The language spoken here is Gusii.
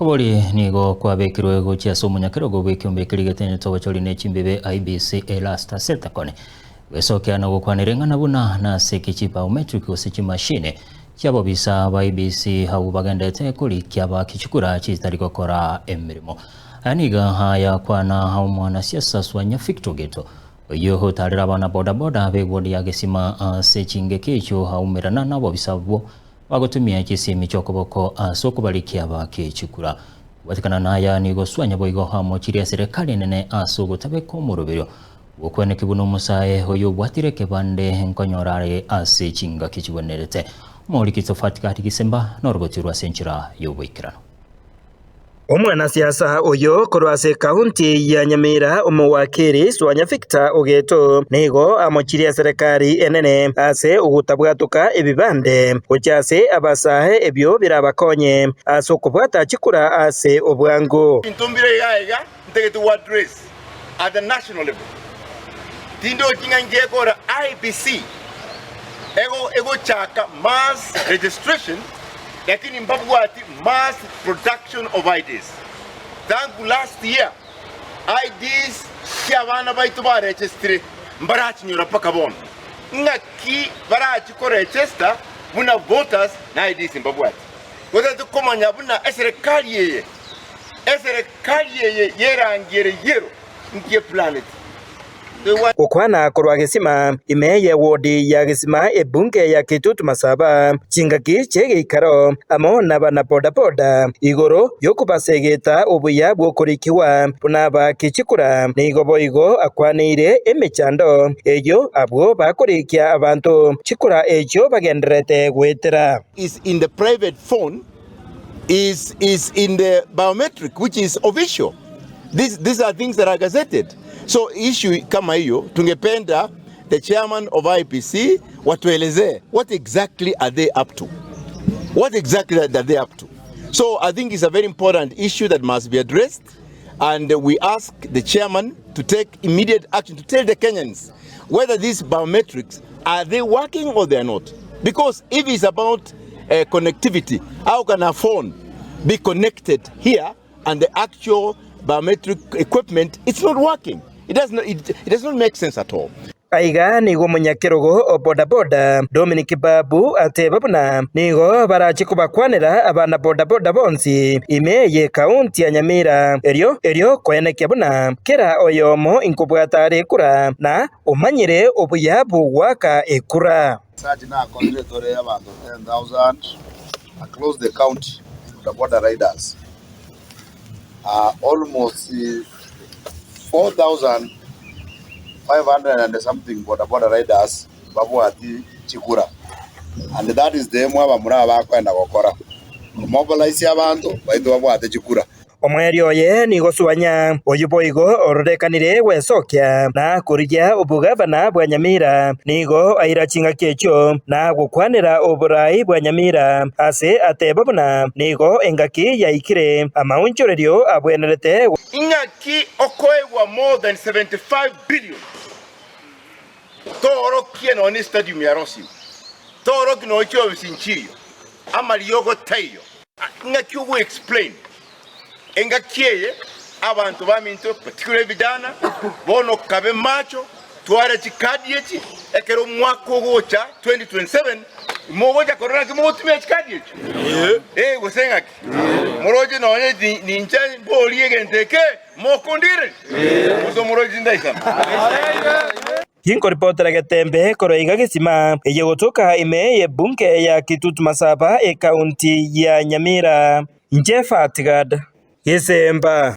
Kobori nigo kwabekirwe gochia ase omonyakerogo bw'ekiombe keria getenenete obochori ne chimbibe IEBC Erastus Ethekone gwesokia na gokwanera eng'ana buna nase eki chibiometric gose chimashini chi'abobisa ba IEBC abwo bagenderete korikia abaaki chikura chitari gokora emeremo. Aya nigo ayakwana omwanasiasa Swanya Victor Ogeto oyio otarire abana boda boda b'eward ya Gesima ase chingaki echio aumerana nabobisa abwo Bagotumia chisemi chi'okoboko ase okobarikia abaake chikura. Kobwatekana naya nigo Swanya boigo amochirie eserekari enene ase ogotabeka omoroberio bw'okweneki buna omosae oyo obwatire ekebande nkonyora are ase chingaki chigwenerete. Omoriki Tofati Gadi Gisemba norogotirwe ase enchera y'oboikeranu. Omwanasiasa oyo korwa ase ekaunti ya Nyamira omowakiri Swanya Victor Ogeto nigo amochirie eserekari enene ase ogotabwatoka ebibande gochia ase abasae ebio birabakonye ase okobwata chikura ase obwango. Ebinto mbire iga iga ntagete go address at the national level. Tindochi ng'a inche ekora IEBC ego egochaka mass registration lakini mbabwati mass production of IDs. Thank you last year IDs chia abana baito ba registire mbarachinyora mpaka bono. Ng'aki barachi ko register buna voters na IDs mbabwati. Gotagete komanya buna eserekari eye eserekari eye yerangi ere yellow nki eplaneti. Gokwana korwa Gesima, ime ye wodi ya Gesima ebunge ya Kitutu Masaba, chingaki chi'egeikaro amo nabana bodaboda igoro y'okobasegeta obuya bw'okorikigwa buna abaaki chikura, nigo boigo akwaneire emechando eyio abwo bakorikia abanto chikura echio bagendererete goetera. Is in the private phone is is in the biometric which is official this, these are things that are gazetted so issue kama hiyo tungependa the chairman of IEBC watuelezee what exactly are they up to what exactly are they up to so I think it's a very important issue that must be addressed and we ask the chairman to take immediate action to tell the Kenyans whether these biometrics are they working or they are not because if it's about uh, connectivity how can a phone be connected here and the actual biometric equipment it's not working it does not, it, it does not make sense at all Aiga nigo omonyakerogo o bodaboda Dominic Babu ateba buna nigo barache kobakwanera abana bodaboda bonsi ime y'ekaunti ya Nyamira erio erio koenekia buna kera oyomo inkobwata are ekura na omanyire obuya bw'ogoaka ekura. Research nakorire tore abanto 10,000 across the county bodaboda riders almost 4,500 and something boda boda riders mbabwati chikura and that is the aim abamura aba bakoenda gokora, komobilize abanto baito babwate chikura. Omoerio oye nigo Swanya, oyio boigo ororekanire gwesokia na korigia obogavana bwa Nyamira, nigo aira chingaki echio na gokwanera oborai bwa Nyamira ase ateba buna nigo engaki yaikire amaonchorerio abwenerete. Ing'aki okoegwa more than 75 billion toorokie nonya ne stadium ya Rosim, toorokie nonya chiofisi nchiyo, amariogo taiyo. Ng'aki ogo explain engaki eye abanto baminto particularly vijana bono kabe macho tware chikadi echi ekero omwaka ogocha 2027 mogocha korora naki mogotumia chikadi echi eh gose ng'aki moroche nonye ninche mborie egento eke mokondigereria gose moroche tindaisana. Tinkoripotera getembe korwa iga gesima, eye gotoka ime y'ebunge ya Kitutu Masaba, ekaunti ya Nyamira. Inche Fatgad Gesemba.